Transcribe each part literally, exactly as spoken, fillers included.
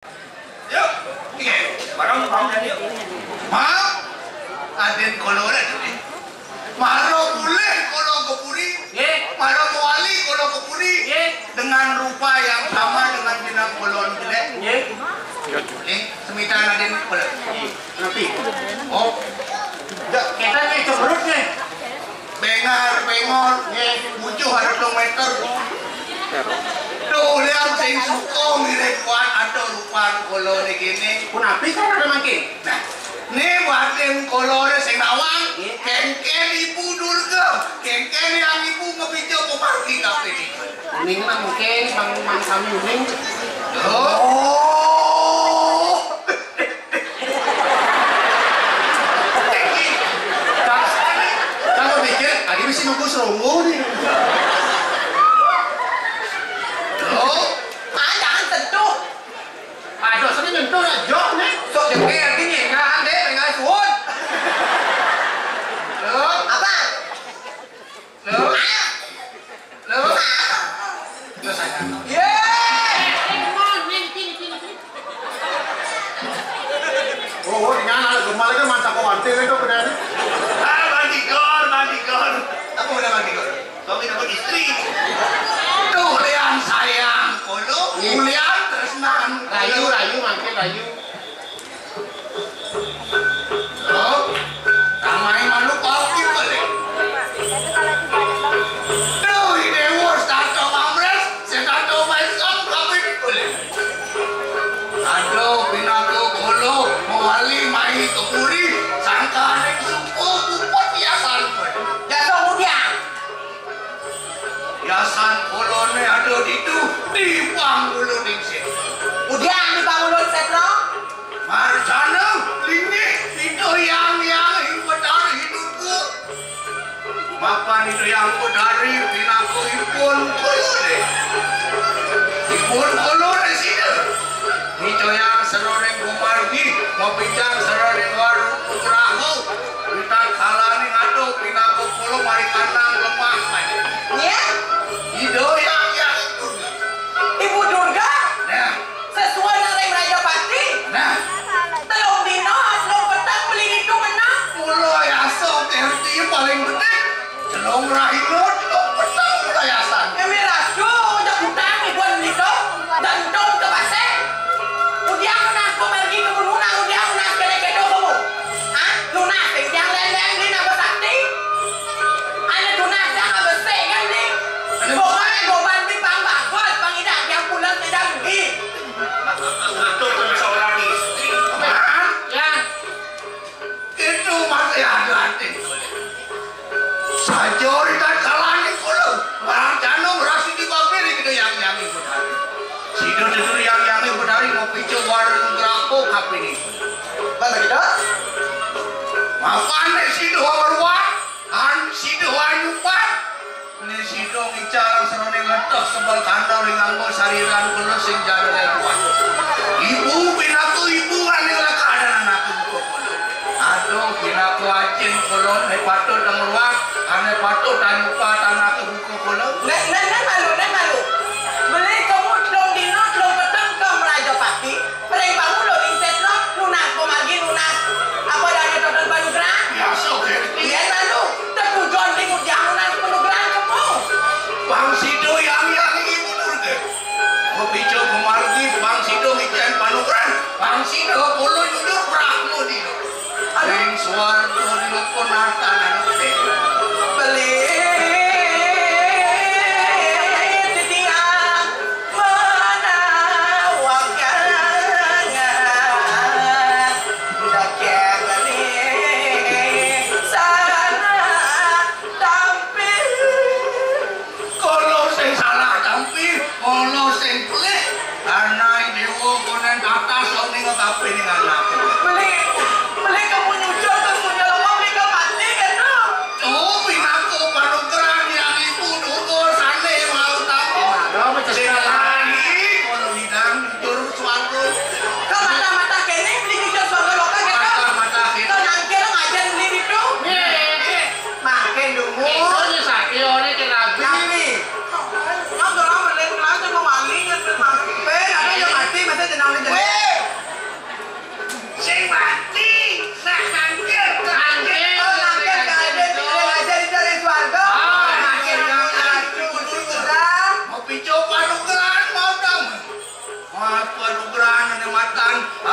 Yuk, iya, bareng, bareng, yuk. Maaf, aden kula ora dene. Mara mulih kula ka puri. Nggih. Mara mewali kula ka puri. Nggih. Dengan rupa yang sama dengan jenengan kula jelek. Nggih. Ning semitane aden kula. Nggih. Napi? Oh. Kita nih cemberut nih. Bengar, bengor, nggih, bujuh ada telung meter. Tuh, lihat sing suka ngiring kuat ada rupan kula niki ne. Punapi kan ada mangkin? Nah, ne batin kula ne sing nawang, nggih. Kengken Ibu Durga, kengken yang Ibu ngebica pemargi kabeh niki. Ning mangkin, mang, mang sami uning. Oh. Kalau mikir, adi mesti nunggu serunggu nih. Loh? Ah, jangan sentuh. Aduh, sini nyentuh ya, jok nih. Sok jengke artinya, nggak ande, nggak suun. Loh? Apa? Loh? Loh? Loh, sayang. Ye! Oh, oh, dengan anak gemar itu mata kau antir itu benar. Ah, bandikor, bandikor. Apa udah bandikor? Suami dapat istri. Tuh, lian sayang, kolo, iya. Ulian tresnan. Rayu, rayu, mangke rayu. Loh, ramai malu pau ki balik. Duh, Dewa Starto Pamres, Starto Maison, kawin balik. Aduh, pinaka kula mewali mai ke puri, sangkaning suku puput hiasan. Jasa mudiang. Yasan kolone ada ditu, di pangulu ningsih. Udian di pangulu setro? Marjana linggih itu yang yang ing Betari hidupu. Mapan itu yang Betari pinaka ipun kolone. Ipun kolone sida. Itu yang seroring kumargi, mapinjang seroring waru putraku. Witan kalane ngaduh pinaka kula mari kandang lemah. Nya? Ida yang yang Ibu Durga? Nah. Sesuai nang ring Raja Pati? Nah. Telung dina, telung peteng beli itu menang. Mula yasa T R T paling penting. Telung rahina, telung peteng mula yasan. Emi ratu, jak utang ibu nika. Gantung ke pasir. Udiang nunas pemargi ke gunung, udiang nunas kene kedo kamu. Hah? Nunas, yang lendeng di nama sakti. Ada nunas yang besar kan ni. Pokoknya goban di pang bagus, pang idak yang pulang tidak lebih. Betul seorang istri. Ya. Itu masih ada hati. Saja ri tatkala niku lho, marang Candung Rasi Dipapiri gedhe yang-yang ibu tari. Sida dedur yang-yang ibu tari ngopi cewar ngrapo kapini. Bang kita? Mapane sida weruan, an sida anyupat. Ne sida ngical sarane ngeteh sebel kandha ring anggo sariran kula sing jadone kuat. Ibu pinaka ibu ane ora keadaan anake buka kula. Aduh, pinaka ajin kula ne patut tengruak, ane patut tanyuka tanake buka kula. Nek, nek, nek malu, nek malu. Beli kamu telung dina, telung peteng ke Meraja Pati. Pring pangulu ing setno, nunas pamargi nunas. Apa dane toton panugrahan? Biasa, Ger. Yen anu, tetujon ring udiang nunas panugrahan kemu. Pang sida yang yang ibu Durga. Mapica pamargi, pang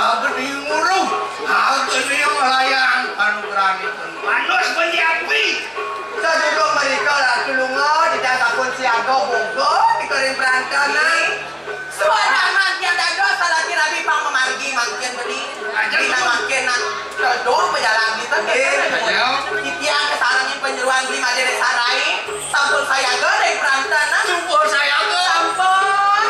Gedé nguruh, gedé melayang panugrahanipun. Manus Panji Api. Sadurung mrika Ratu lunga, titiang sampun siaga boga ring prantan. Suwadaman tiang dados salaki rabi pang mamargi mangkin beli. Ajeng. Dina mangkin nak teduh pajalan kita. Nggih. Ayo. Titiang kasarengin panyeroan Beli Madé Désa Rai, sampun sayaga ring prantan. Sampun sayaga. Sampun.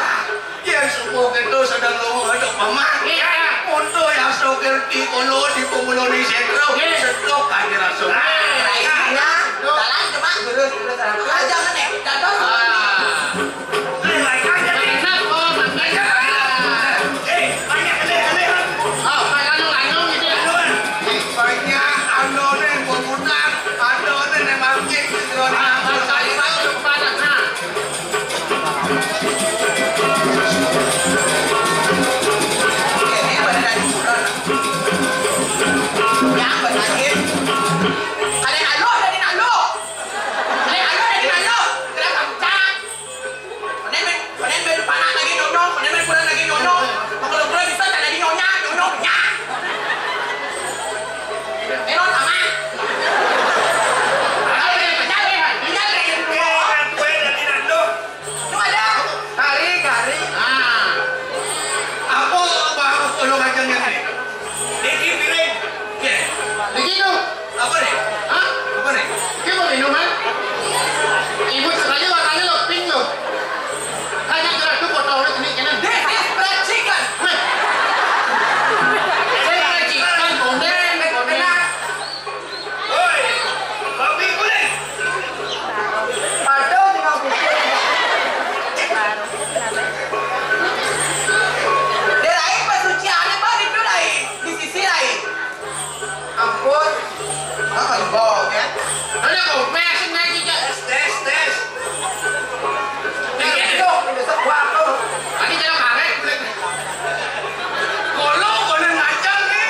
Yén suba kéto sedeng lunga aja pamah. Iya. Mundur yasta kirti kala di pemuloni sétra. Iya. Setok kanthi rasa. Ah, iya. Jalan cuma terus, terus, terus. Aja ngene, dados. Ah. Eh, banyak, banyak. Eh, banyak, banyak, banyak. Oh, banyak, banyak, gitu ya. Banyak, anu, nih, bangunan, anu, nih, nih, masjid, gitu, nah. Ah, banyak, banyak, banyak, nah. Nu ada? Kari, kari. Ah. Apa bang ulung ajeng ini? Niki piring. Nggih. Niki nu. Apa nih? Hah? Apa nih? Niki mau minuman? Ibu sekali warnanya lo pink lo. Hanya gerak tuh foto orang ini kena. This is fried chicken. Weh. Fried chicken, bonen, bonen. Woi, babi guling. Aduh, Cuma Kucing. Dia lain pensuciannya, Bang, itu lain. Di sisi lain. Ampun. Apa, Bang, ya? Ada kompes, naik juga. Tes, tes, tes. Ini dong, ini sebuah tuh. Tadi jalan karet, kulit. Kolo, kolo ngajal nih.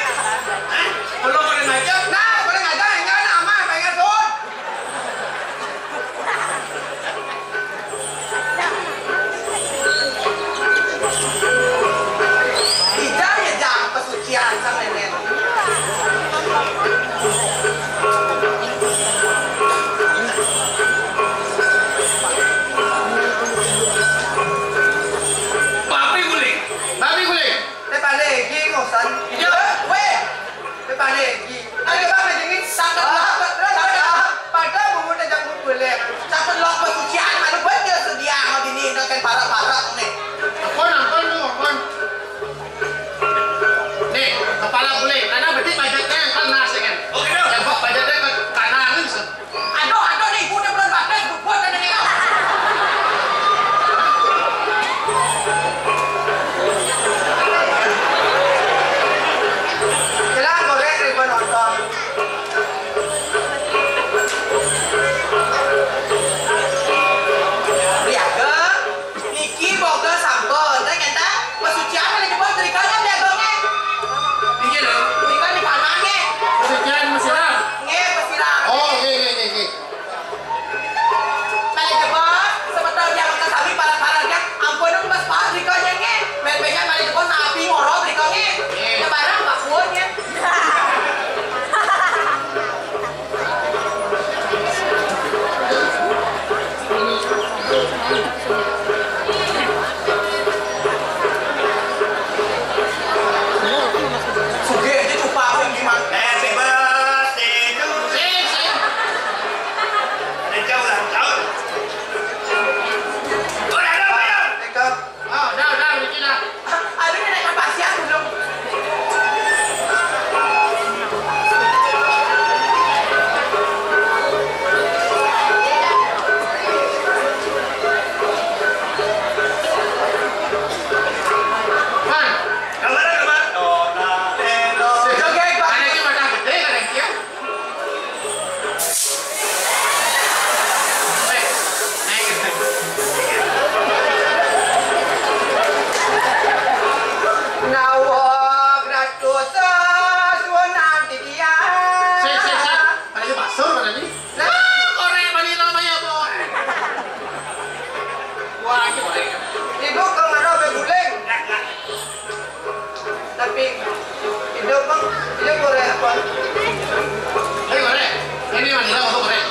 Hah? Kolo, kolo ngajal. Nah, kolo ngajal, enggak, nah, aman, pengen tuh. Ijang ya jang pesucian sama nenek. Papi guling. Papi guling. Te balik iki ngosan. Iya. Weh. Te balik iki. Ayo, Bang, dingin. Sangat lapar. Padahal bungut aja bungut boleh. Sangat lapar suci anak mana bener sedia sama bini, kan para-para nih. Ampun, ampun, lu, ampun. Nih, kepala boleh. Karena berarti budgetnya kan nasi kan. Oke, dong. Ya, Pak, budgetnya kan tanah nih. Aduh, aduh, nih, ibu udah bulan batas, buat ada nih. Jelas, goreng, ribuan nonton. Priaga, niki boga sampun. Teh ngenten, pesucian ada jebos trikanya priaganya. Niki lho. Hidup, Bang. Hidup goreng apa? Ini goreng. Ini Manila untuk goreng.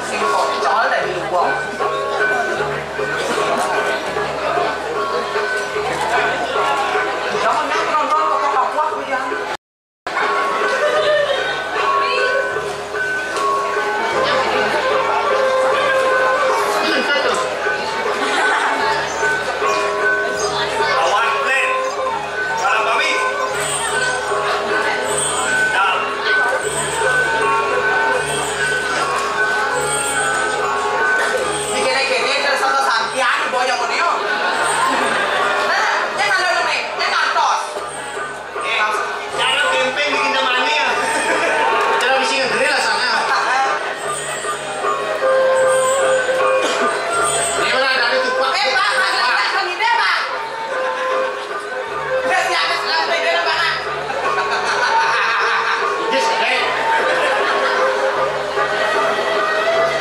Sing kocol dari luar. Jangan yang nonton kok kapuak, jangan. Cara camping bikin temani ya. Cara bisi ngegrill lah sana. Ini mana ada tupak. Eh, Pak, ada, ada, ada, Pak. Udah siap, siap, udah, udah, Pak. Yes, eh.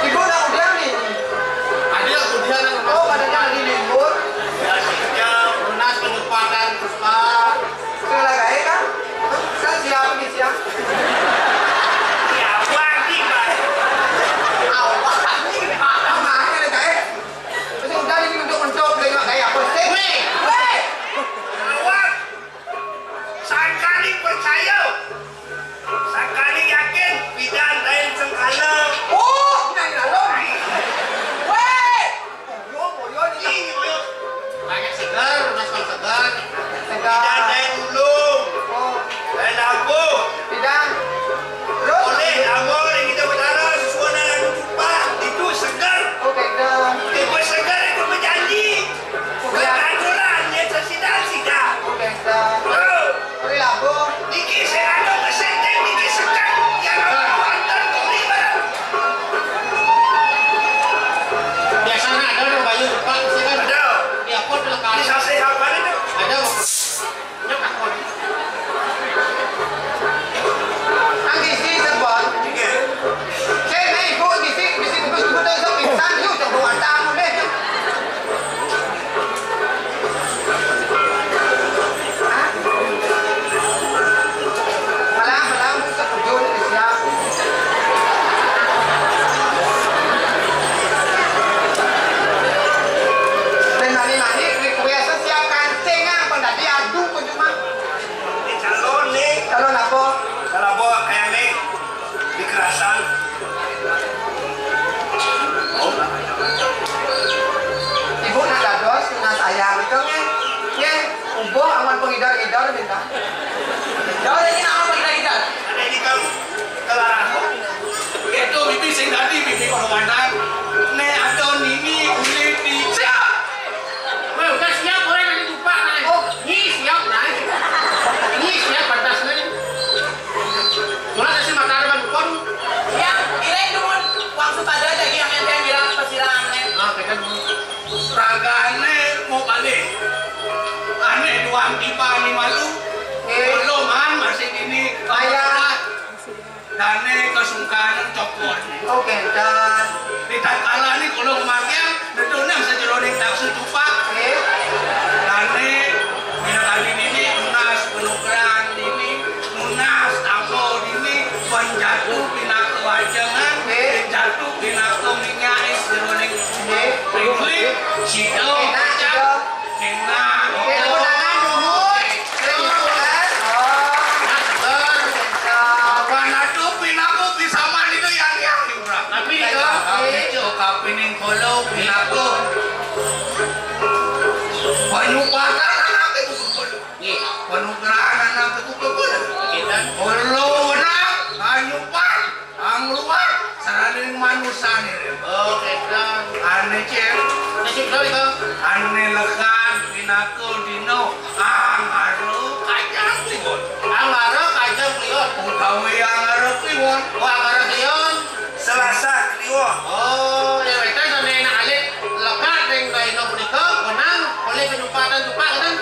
Ibu udah udah nih. Ada udah. Oh, badannya lagi libur. Ya, siap. Lunas penyempatan, Pak. Kena gaé kan? Kan siap di siang. Siap lagi, Pak. Awak lagi, Pak. Mana ada gaé? Terus udah ini untuk mentok, udah nggak gaé apa sih? Wéh. Wéh. Awak. Sakali percaya. Sakali yakin, pidan lain sengkala. Oh, lain lalu. Wéh. Boyo, boyo, nih. Ih, boyo. Banyak segar, mas, kalau segar. Segar. Tidak ada yang ulung. Oh. Saya laku. Tidak. Terus? Boleh, amor, yang kita berdarah, sesuai dengan tumpah, itu segar. Oh, beda. Itu segar, itu berjanji. Bukan aturan, ya, sesidak-sidak. Oh, beda. Terus? Ori labuh. Niki sing anu ngesetting niki sekat, yen ora wonten turi bareng. Biasanya ada orang bayu depan, saya kan. Ada. Di apa tuh, Kak? Di sasih apa itu? Ada. Nyok aku. Anggi sih, sebon. Nggih. Sing ibu di sini, di sini, terus, terus, terus, pingsan, yuk, coba matamu deh. Malam, malam, terjun, siap. Dan mani-mani, request siap kancing, ah, pun tadi adu, pun cuma. Ini calon nih. Calon apa? Calon apa? Kayak nih. Di Kerasan. Oh. Ibu nak dados, nak sayang itu nggih. Nggih, ubuh amun pengidar-idar minta. Jauh lagi nak amun pengidar-idar. Ada di kau, kelarang. Itu bibi sing tadi, bibi korbanan. Nek ada nini, uli di. Siap. Weh, udah siap, orang nanti lupa, nah. Oh. Ini siap, nah. Ini siap, pantas, nih. Surat isi mata ada pun. Ya, kirain dulu. Langsung pada aja yang yang bilang persilangan, nih. Ah, kita dulu. Ragane mau balik. Aneh doang tiba ni malu. Eh. Belum, an, masih ini. Ayah. Dane kesungkanan copot. Oh, kénten. Di tatkala ni kula kematian, nedone sajeroning nafsu cupak. Eh. Dane, minangka dini nunas penugrahan dini, nunas tampo dini, penjatuh pinaka wajangan, eh, penjatuh pinaka minyak sajeroning, eh, ringklik, sida. Enak, sida. Enak. Oke, tepuk tangan, Bungut. Tepuk tangan. Oh. Nah, seger. Apa nado pinaku bisa mandi tuh yang yang, Bro? Tapi itu, oke, itu kapining kolo pinaku. Penyumpatan anak itu kolo. Iya. Penugrahan anak itu kolo. Kita. Kolo anak, penyumpat. Angluar, saraning manusane. Oh, kénten. Ane, Cil. Sesuk lho, Iko. Ane lekan pinaka dina angara kajang kliwon. Angara kajang kliwon. Utawi angara kliwon. Oh, angara kliwon. Selasa kliwon. Oh, ya wétan sané enak alit lekat ning dina punika, wenang oleh penyumpatan tupak, kan?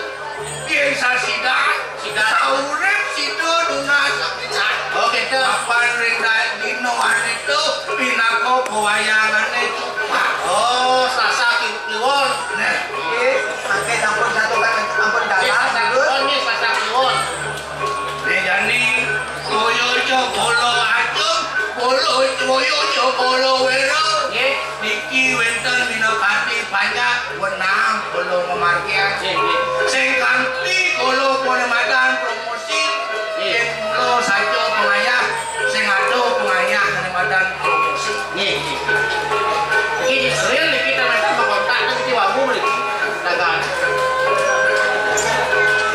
Yén sasidan, sidan. Saurip sida nunas sapisan. Oh, kénten. Mapan ring da-, dina wanita pinaka pewayangané Kala Ajeng, kala Cwaya, kala Wéra. Nggih. Niki wénten minakadi panjak wenang kala mamargian. Nggih, nggih. Sing kanti kala panembakan promosi. Nggih. Yén mula saja pangayah, sing ada pangayah panembakan promosi. Nggih, nggih. Nggih, real niki kita minta makontak niki wawu mriki. Dagang.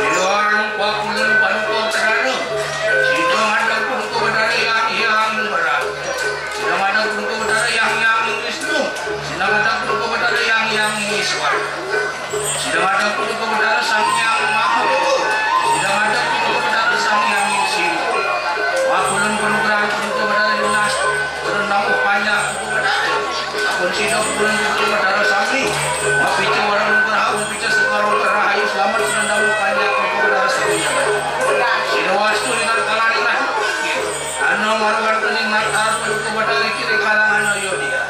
Iwang pakulun panuka betara. Sida ngadeg panuka betara Hyang Hyang Nugraha. Sida ngadeg panuka betara Hyang Hyang Wisnu. Sida ngadeg panuka betara Hyang Hyang Iswara. Sida ngadeg panuka betara Sang Hyang Mahadewa. Sida ngadeg panuka betara Sang Hyang Siwa. Pakulun panugrahan panuka betara Yunas. Turun namu panjak panuka betara. Sampun sida pun panuka betara sami. Mapica wara nugraha, mapica segara rahayu, slamet sida namu panjak panuka betara sami. Sida wastu ringan kalani rahayu. Ana marwanteni natar panuka betara kiri kalangan Ayodhya.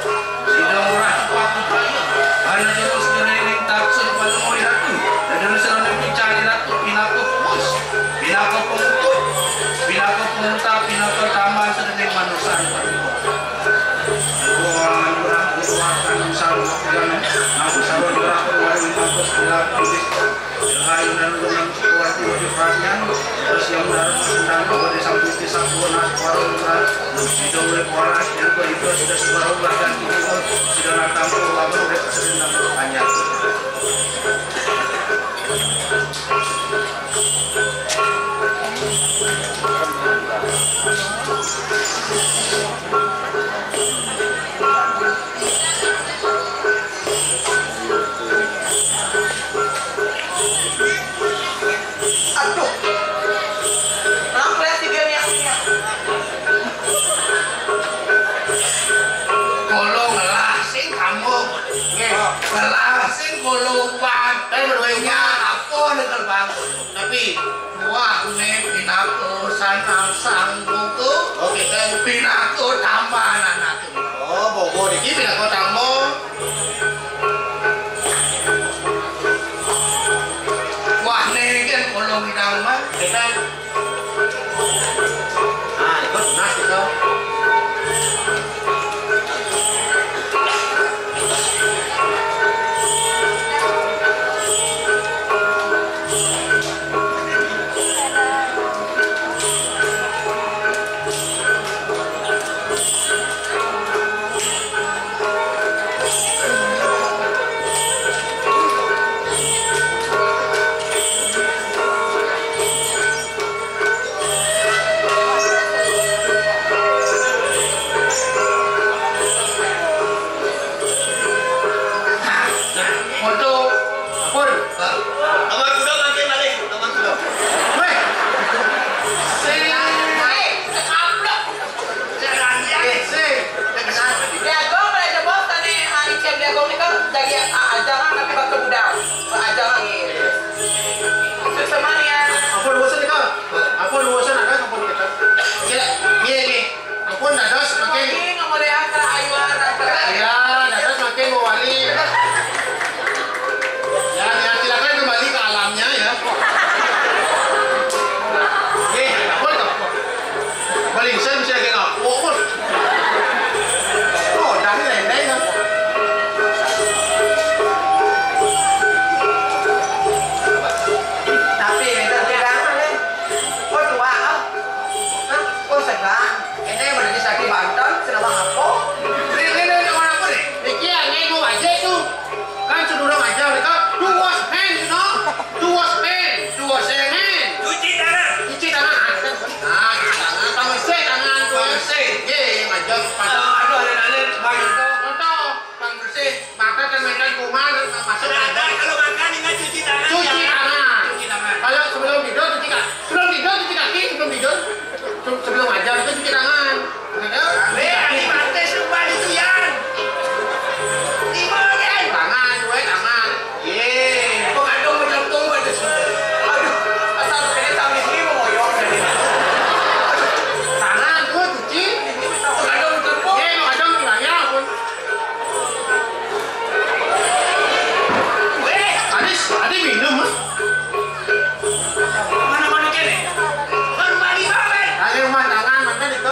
Sida ngurah pakupayu. Ana jurus ngerening taksun panemui ratu. Dadurus rene picani ratu pinaka pus. Pinaka pengkut. Pinaka pengutap. Pinaka tambah sedening manusan. Wah, ngurah ngurah kanung sarwa. Nang sarwa ngurah keluar minangka segala kondisi. Rahayu dan gunung Sukawati wajib perhatian. Terus yang mendarat sendang bahwa desa Putih Sampurna Suara Sudah mulai kuaras, yang kedua sudah suara ulah dan ini pun sudah datang ke uang udah sering panjang. Aduh. Kenapa ya si Bian yang ini ya? Kula ngelah sing kamu. Nggih. Ngelah sing kula upan. Tapi berdua ini apa nih, Bang? Tapi wah, nih pinaka sanang sang buku. Oke, kan? Pinaka tambahan anak. Oh, bobo niki pinaka tamba. Wah, niki kan kula ngidang, Bang. Nggih, kan? Ah, itu tunas itu. Foto. Ampun. Nomor kuda makin malih, nomor kuda. Wéh. Sing. Sing. Diago, boleh jebos tadi, ah, Icem Diago nika jadi, ah, ajangan tapi bakal budal. Ajangan gitu. Untuk semuanya. Ampun, bosan nika. Ampun, bosan ada, ampun kita. Iya, iya, iya. Ampun, dados makin. Lagi nggak boleh angker ayuan, angker. Ya, dados makin mewali. Ya, ya, silakan kembali ke alamnya ya. Eh, ampun, ampun. Balingsén bisa kayak ngapuk, pun. Oh, dah ini lendeng, kan? Tapi ini terbilang, kan? Oh, dua, oh. Hah? Oh, segang. Ini yang berdiri sakit Banten, kenapa ngapuk? Ini, ini, ini, orang apa nih? Iki yang ngego aja itu. Kan sedurung aja mereka, do wash hand, you know? Do wash hand. Do wash hand. Hand. Cuci tangan. Cuci tangan. Ah, cuci tangan. Pambersih tangan, tuh. Pambersih. Iya, iya, majeng. Eh, aduh, alin-alin, Bang Yanto. Contoh, pambersih. Makan kan, makan kuman, masuk. Ada, kalau makan, ingat cuci tangan. Cuci tangan. Cuci tangan. Kalau sebelum tidur, cuci kaki. Sebelum tidur, cuci kaki. Sebelum tidur. Se-, sebelum ngajar itu cuci tangan. Bener? Weh, ini mati sumpah itu, Yan. Lima, Yan. Tangan, gue tangan. Ye. Kok ada mau jatuh, ada semua. Aduh, asal kena tahu ini mau ngoyong. Tangan, gue cuci. Kok ada mau jatuh? Ye, mau ada mau nanya, pun. Weh, tadi, tadi minum, Mas. Mana-mana kene. Baru mandi, Bang. Ayo, Mas, tangan, mantan itu.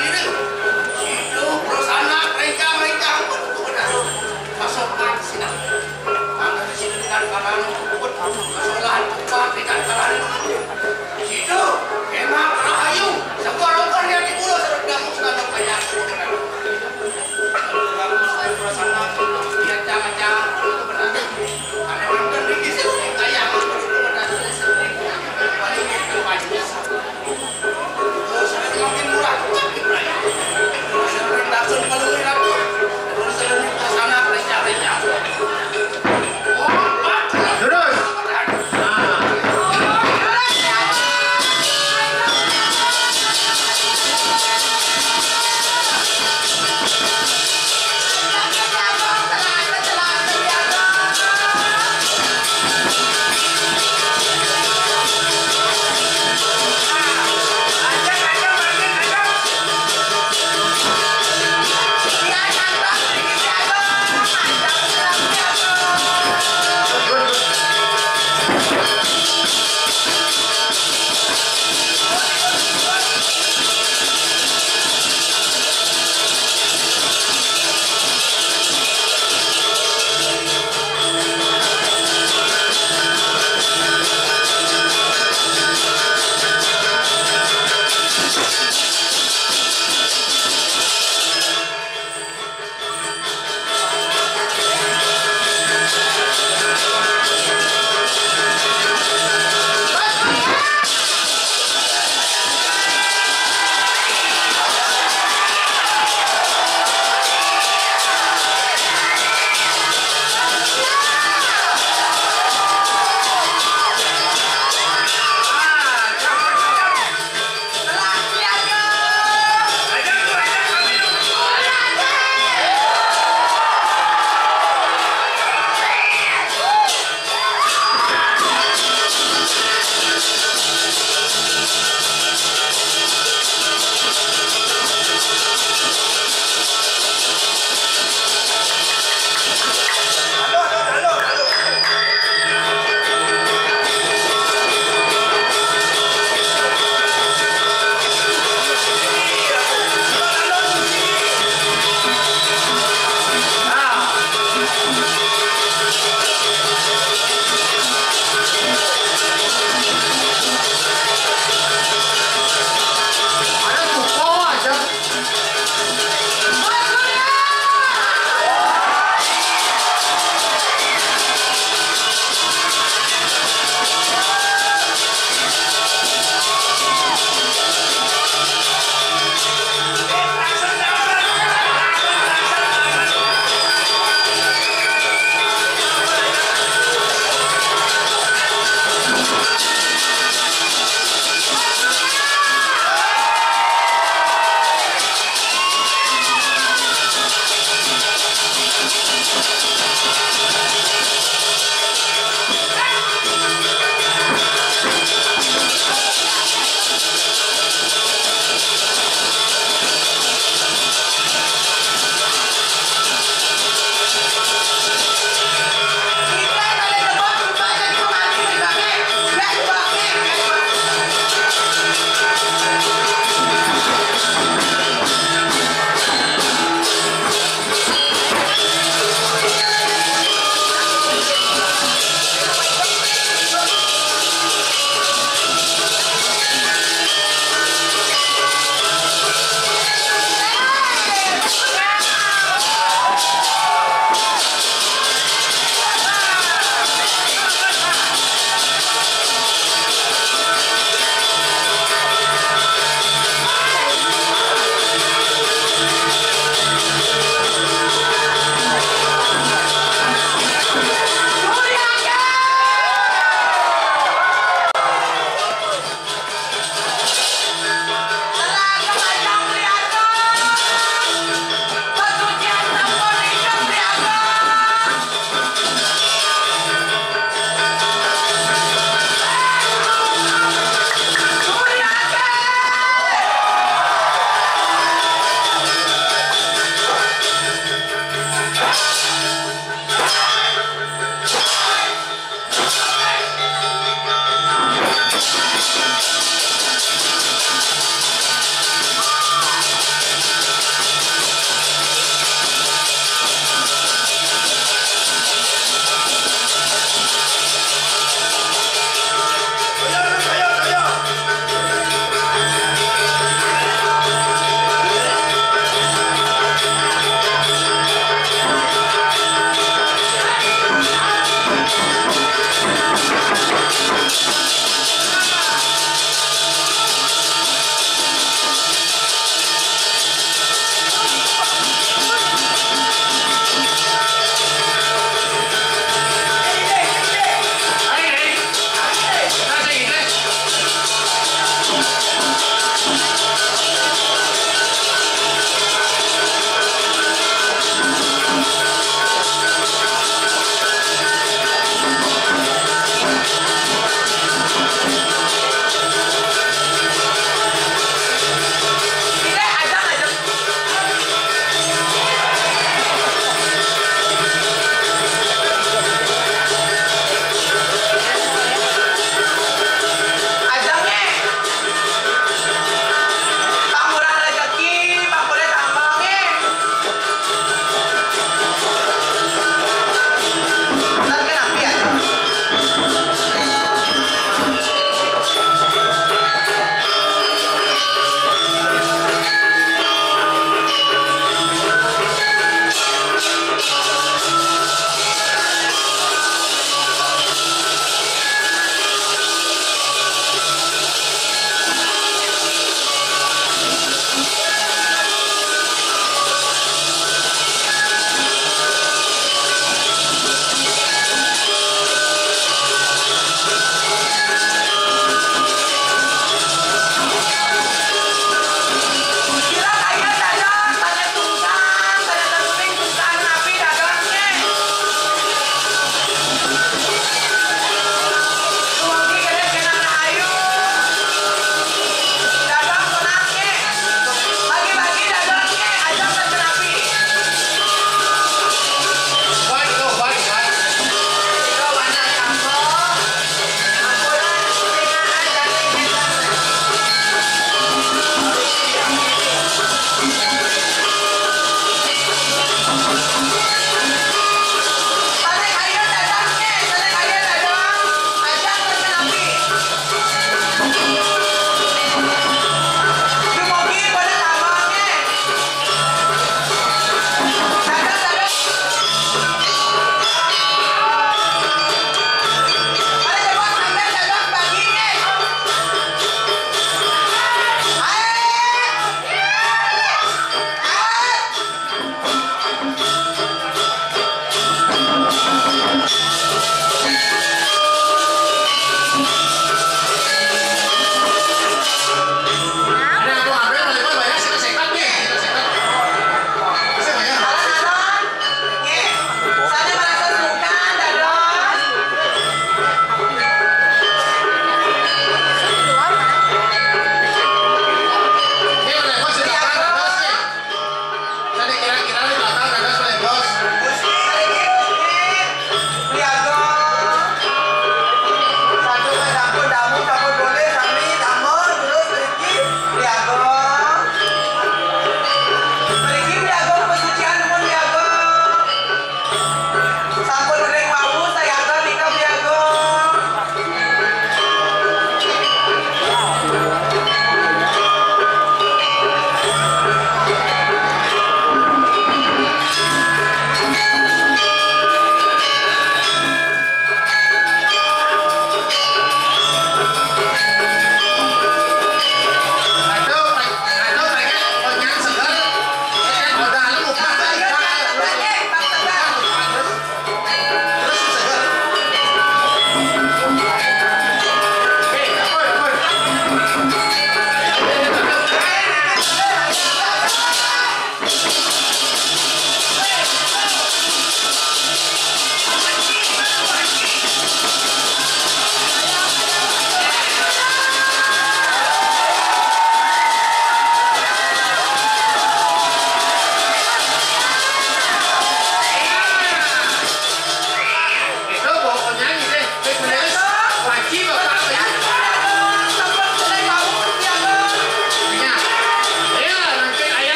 Ina. Situ, enak rahayu, sabar-sabar ya di pulau, sareng damu, sareng banyak. Lalu kamu saya perasaan, dia jangan-jangan, ada orang kan di sini, kayak, paling itu banyak. Terus saya makin murah, tapi berani. Terus saya rendahkan, kalau enak, terus saya ke sana, rencah-rencah. Terus.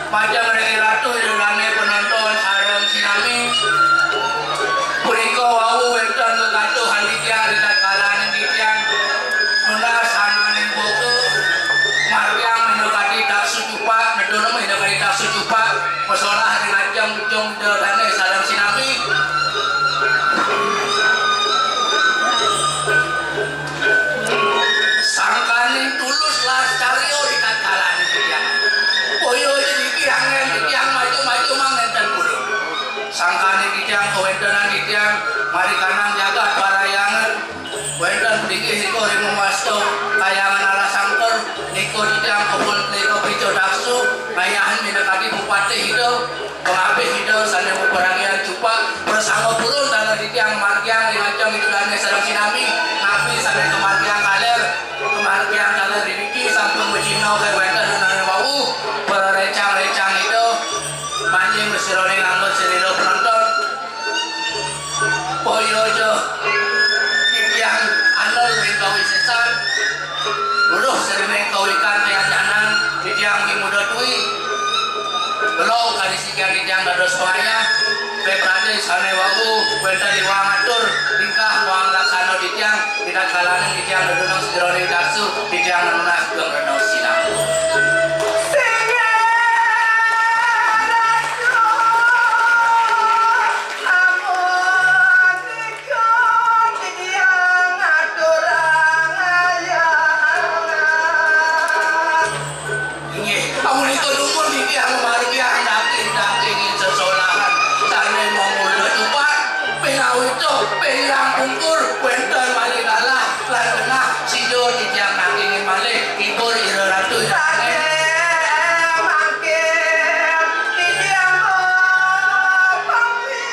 Majeng ring Ratu, ida dané penonton sareng sinami. Punika wau wénten gegatuhan titiang ri tatkalaning titiang nunas sananing boga, margiang minakadi taksu cupak, nedunang minakadi taksu cupak, masolah ring ajeng ujung ida dané sareng sinami. Sangkaning tulus lascarya ri tatkalaning titiang. Boya ja niki anggén titiang maju-maju mangénten purun. Sangkaning titiang kawéntenan titiang marikanang jagat parahyangan. Wénten plinggih nika ring mawasta Kahyangan Alasangker, nika titiang kebun nika pica daksu, ngayahin minakadi bupati ida. Pangabih Ida sané maparagian cupak, prasangga purun taler titiang margiang ring ajeng Ida dané sareng sinami, napi sané kamargiang taler, kamargiang taler ring niki sampun macingak kawéntenan wau, parécang-récang Ida, manjing sajeroning angga sarira penonton. Boya ja titiang anul ring kawisésan, luruh sarining kawikan kayancanan, titiang wimuda dwi. Belog kadi sikian titiang dados pangayah, pepradé sané wau wénten iwang atur, tingkah wang laksana titiang, ri tatkalaning titiang dedunung sajeroning daksu, titiang nunas geng renung sinami. Inggih, amunika dumun titiang margiang daging-daginging sesolahan sané mangula cupak, pinawita, pinrang pungkur, wénten malih galah lan genah, sida titiang daginging malih, hibur ira ratu. Sané mangkin titiang pamit.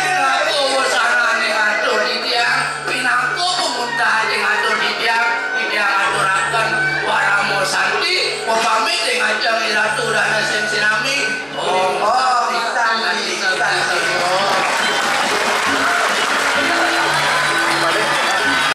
Pinaka wasananing atur titiang, pinaka pamuntahing atur titiang, titiang aturaken parama santi, pamit ing ajeng Iratu